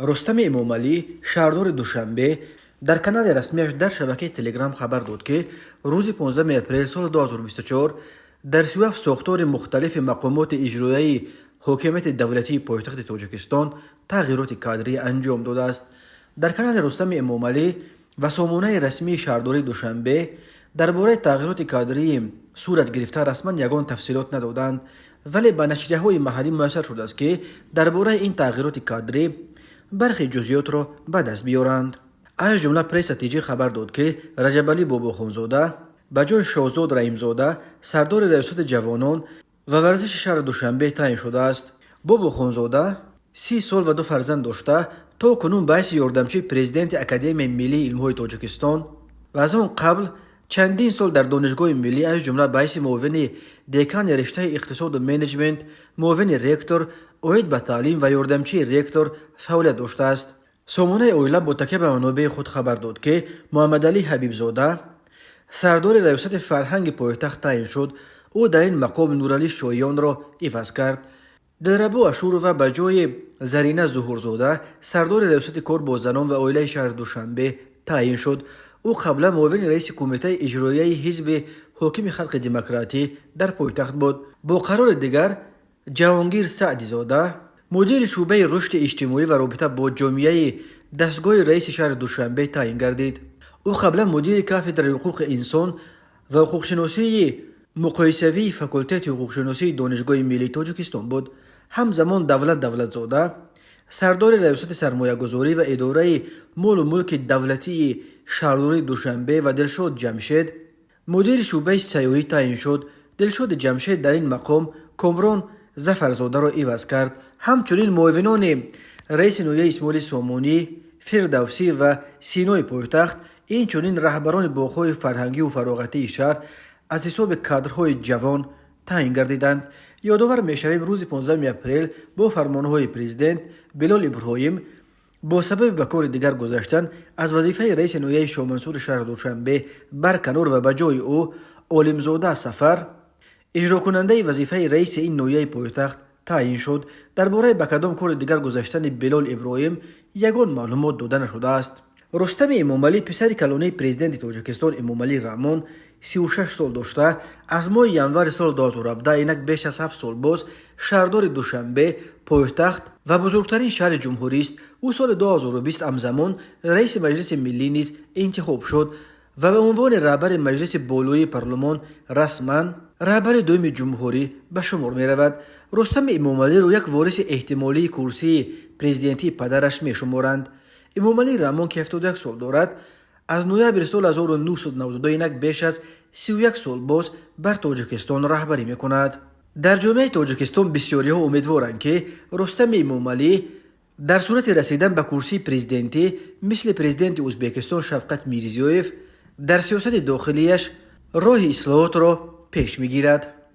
Рустами Эмомалӣ, шаҳрдори Душанбе, дар канали расмиаш дар шабакаи Телеграм хабар дод, ки рӯзи 15 апрел соли 2024 дар 37 сохтори мухталифи мақомоти иҷроияи ҳокимияти давлатии пойтахти Тоҷикистон тағйироти кадрӣ анҷом додааст. Дар канали Рустами Эмомалӣ ва сомонаи расмии шаҳрдории Душанбе дар бораи тағйироти кадрии сурат гирифта расман ягон тафсилот надоданд, вале ба нашрияҳои маҳаллӣ муяссар шудааст, ки дар бораи ин тағйироти кадрӣ бархе ҷузъиётро ба даст биёранд. Аз ҷумла Пресса ТЖ хабар дод, ки Раҷабалӣ Бобохунзода ба ҷои Шоҳзод Раҳимзода сардори Раёсати ҷавонон ва варзиши шаҳри Душанбе таъин шудааст. Бобохунзода 30 сол ва ду фарзанд дошта, то кунун ба ҳайси ёрдамчии президенти Академияи миллии илмҳои Тоҷикистон ва аз он қабл чандин сол дар Донишгоҳи миллӣ, аз ҷумла ба ҳайси муовини декани риштаи иқтисоду менеҷмент, муовини ректор оид ба таълим ва ёрдамчии ректор фаъолият доштааст. Сомонаи Оила бо такя ба манобеи худ хабар дод, ки Муҳаммадалӣ Ҳабибзода сардори Раёсати фарҳанги пойтахт таъин шуд. Ӯ дар ин мақом Нуралӣ Шоҳиёнро иваз кард. Дилрабо Ашурова ба ҷои Зарина Зуҳурзода сардори Раёсати кор бо занон ва оилаи шаҳри Душанбе таъин шуд. Ӯ қаблан муовини раиси Кумитаи иҷроияи ҳизби ҳокими Халқи демократӣ дар пойтахт буд. Бо қарори дигар Ҷаҳонгир Саъдизода мудири шӯъбаи рушди иҷтимоӣ ва робита бо ҷомеаи дастгоҳи раиси шаҳри Душанбе таъин гардид. Ӯ қаблан мудири кафедраи ҳуқуқи инсон ва ҳуқуқшиносии муқоисавии факултети ҳуқуқшиносии Донишгоҳи миллии Тоҷикистон буд. Ҳамзамон Давлат Давлатзода сардори Раёсати сармоягузорӣ ва идораи молу мулки давлатии шаҳрдории Душанбе ва Дилшод Ҷамшед мудири шӯъбаи сайёҳӣ таъин шуд. Дилшоди Ҷамшед дар ин мақом Комрон Зафарзодаро иваз кард. Ҳамчунин муовинони раиси ноҳияи Исмоили Сомонӣ, Фирдавсӣ ва Синои пойтахт, инчунин раҳбарони боғҳои фарҳангиву фароғатии шаҳр аз ҳисоби кадрҳои ҷавон таъин гардиданд. Ёдовар мешавем, рӯзи 15 апрел бо фармонҳои президент Билол Иброҳим бо сабаби ба кори дигар гузаштан аз вазифаи раиси ноҳияи Шоҳмансури шаҳри Душанбе барканор ва ба ҷои ӯ Олимзода Сафар иҷрокунандаи вазифаи раиси ин ноҳияи пойтахт таъин шуд. Дар бораи ба кадом кори дигар гузаштани Билол Иброҳим ягон маълумот дода нашудааст. Рустами Эмомалӣ, писари калонии президенти Тоҷикистон Эмомалӣ Раҳмон, 36 сол дошта, аз моҳи январи соли 2017, инак беш аз 7 сол боз, шаҳрдори Душанбе, пойтахт ва бузургтарин шаҳри ҷумҳурист. Ӯ соли 2020 ҳамзамон раиси Маҷлиси миллӣ низ интихоб шуд ва ба унвони раҳбари маҷлиси болоии парлумон расман раҳбари дуюми ҷумҳурӣ ба шумор меравад. Рустами Эмомалиро як вориси эҳтимолии курсии президентии падараш мешуморанд. Эмомалӣ Раҳмон, ки 71 сол дорад, аз ноябри соли 1992, инак беш аз 31 сол боз, бар Тоҷикистон раҳбарӣ мекунад. Дар ҷомеаи Тоҷикистон бисёриҳо умедворанд, ки Рустами Эмомалӣ дар сурати расидан ба курсии президентӣ мисли президенти Ӯзбекистон Шавкат Мирзиёев дар сиёсати дохилияш роҳи ислоҳотро пеш мегирад.